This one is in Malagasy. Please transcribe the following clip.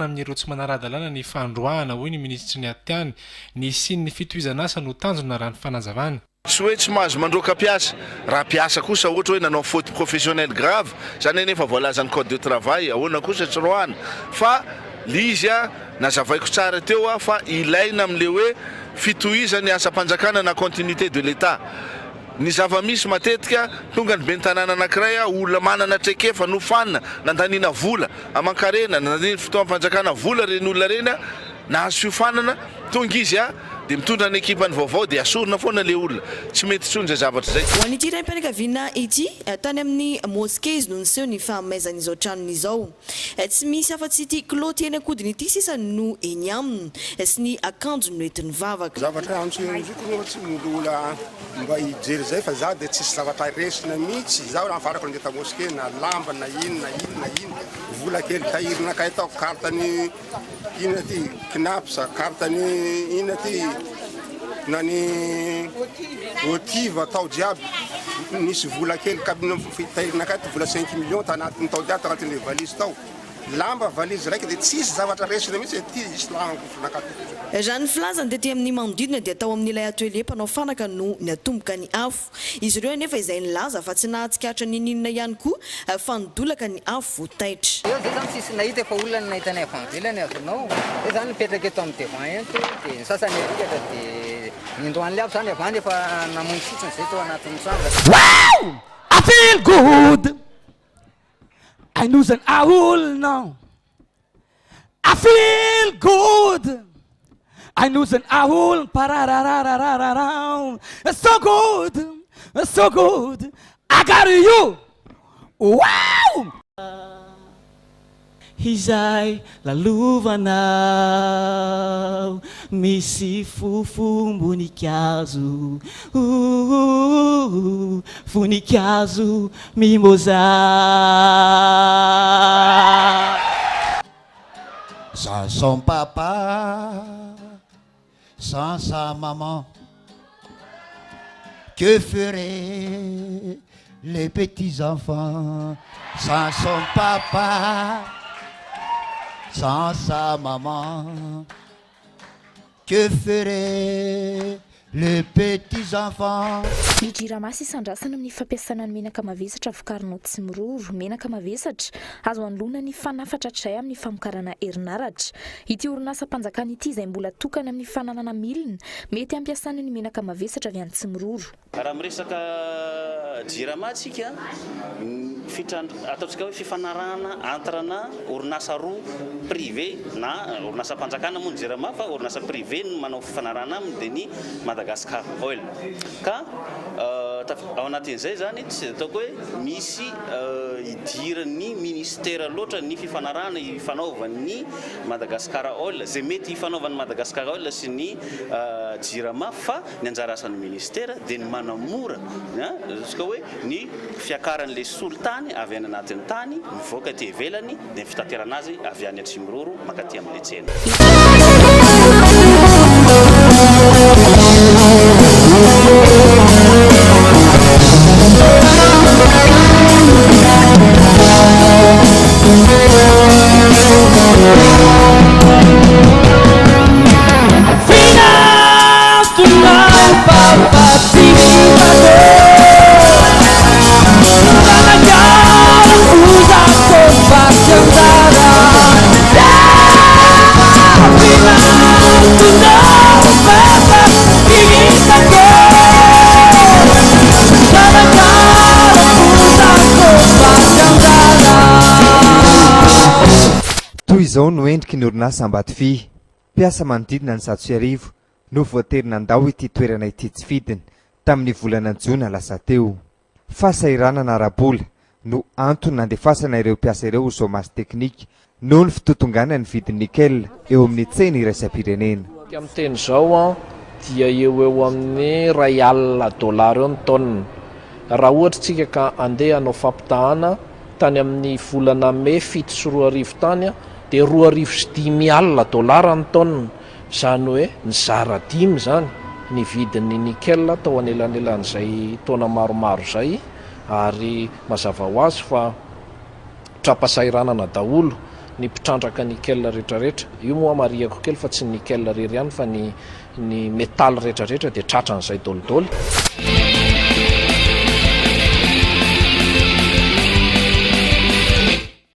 amin'ireo tsy manara-dalàna ny fandroahana, hoy ny minisitry ny Atitany. Ny hisian'ny fitohizan'asa no tanjona raha ny fanazavany. Tsy hoe tsy mahazo mandroaka mpiasa. Raha mpiasa kosa ohatra hoe nanao faute professionnelle grave, zany anefa voalazan'ny code de travail, ahoana kosa tsy roahana. Fa le izy a, nazavaiko tsara teo a, fa ilaina amin'le hoe fitohizan'ny asam-panjakana na continuité de l'Etat. Ny zava-misy matetika, tonga ny ben'ny tanàna anankiray a, olona manana traikefa, nofanina, nandaniana vola aman-karena, nandanian'ny fitaovam-panjakana vola ireny olona ireny a, nahazo fiofanana, tonga izy a, dia mitondra ny ekipany vaovao dia asorina foana le olona, tsy mety intsony izay zavatra izay. Ho an'ity raim-pianakaviana ity, tany amin'ny moske izy no niseho ny fahamaizan'izao tranony izao. Tsy misy afa-tsy ity kilaoty eny an-kodiny ity sisa no eny aminy sy ny akanjony noentiny vavaka. Zavatra antsoinjoko moa tsy mbola mba hijery izay fa za dia tsisy zavatra resina mihitsy, zaho raha farako nandeha ta moske na lamba na ino na ino na ino, vola kely tahirinakay tao, carte ny Inona ty cnaps, carte ny inona ty na ny otiv tao jiaby nisy vola kely kabine tahirinakay ty vola cinq millions tanatin'ny tao jiaby tanatin'le valise tao lamba valise raika de tsisy zavatra resina mihitsy ty islam nakato. Raha ny filazany tety amin'ny manodidina dia tao amin'ilay atelier mpanao fanaka no niatomboka ny afo. Izy ireo anefa izay nilaza fa tsy nahatsikaritra n'inon'inona ihany koa fa nidolaka ny afo vao taitra. Eo zay zany tsisy nahita fa olona no nahita anay avy any ivelany azonao, zay zany nipetraka eto amin'ny devant eto de ny sasany arikatra de nindoan'le afo zany avy any efa namonjy fotsiny zay tao anatin'ny trano. Wow! I feel good! I know that I will know. I feel good I know that I will pararararararara So good, so good I got you Wow! Izay lalovanao Misy fofom-boninkazo Ouh, voninkazo mimoza. Sans son papa, sans sa maman Que feraient les petits enfants Sans son papa, sans sa maman Que feraient les petits enfants? Ny Jirama sisa andrasana amin'ny fampiasana ny menaka mavesatra vokarinao Tsimiroro. Menaka mavesatra, azo anoloana ny fanafatra hatrizay amin'ny famokarana herinaratra. Ity orinasam-panjakana ity izay mbola tokana amin'ny fananana milina mety hampiasana ny menaka mavesatra avy any Tsimiroro. Raha miresaka Jirama tsika, ny fitran-, ataontsika hoe fifanarahana entre-na orinasa roa privé na orinasam-panjakana moa ny Jirama fa orinasa privé no manao fifanarahana aminy dia ny Madagascar Oil. Ka ao anatin'izay izany tsy dia ataoko hoe misy idiran'ny ministera loatra ny fifanarahana ifanaovan'ny Madagascar Oil, izay mety hifanaovan'ny Madagascar Oil sy ny Jirama fa Ny anjara asan'ny ministera dia ny manamora ny ataontsika hoe ny fiakaran'ilay solitany avy any anatin'ny tany mivoaka aty ivelany dia ny fitaterana azy avy any Atsimiroro mankaty amin'ilay tsena. Toy izao no endriky ny orinasa Ambatofihy. Mpiasa manodidina ny 1100 no voatery nandao ity toerana ity tsy fidiny tamin'ny volana jona lasa teo. Fahasahiranana ara-bola no antony nandefasana ireo mpiasa ireo ho chômage technique noho ny fitotonganan'ny vidin'ny nickel eo amin'ny tsena iraisam-pirenena. Isika miteny izao dia eo ho eo amin'ny iray alina dollars eo ny tonne. Raha ohatra isika ka andeha hanao fampitahana tany amin'ny volana mey 2007 tany dia 2500 dollars ny tonne. Izany hoe nizara dimy izany ny vidin'ny nickel tao anelanelan'izay taona maromaro izay ary mazava ho azy fa tra-pahasahiranana daholo ny mpitrandraka nickel rehetrarehetra. Io moa marihako kely fa tsy ny nickel irery ihany fa ny ny metaly rehetrarehetra dia tratran'izay dolidoly.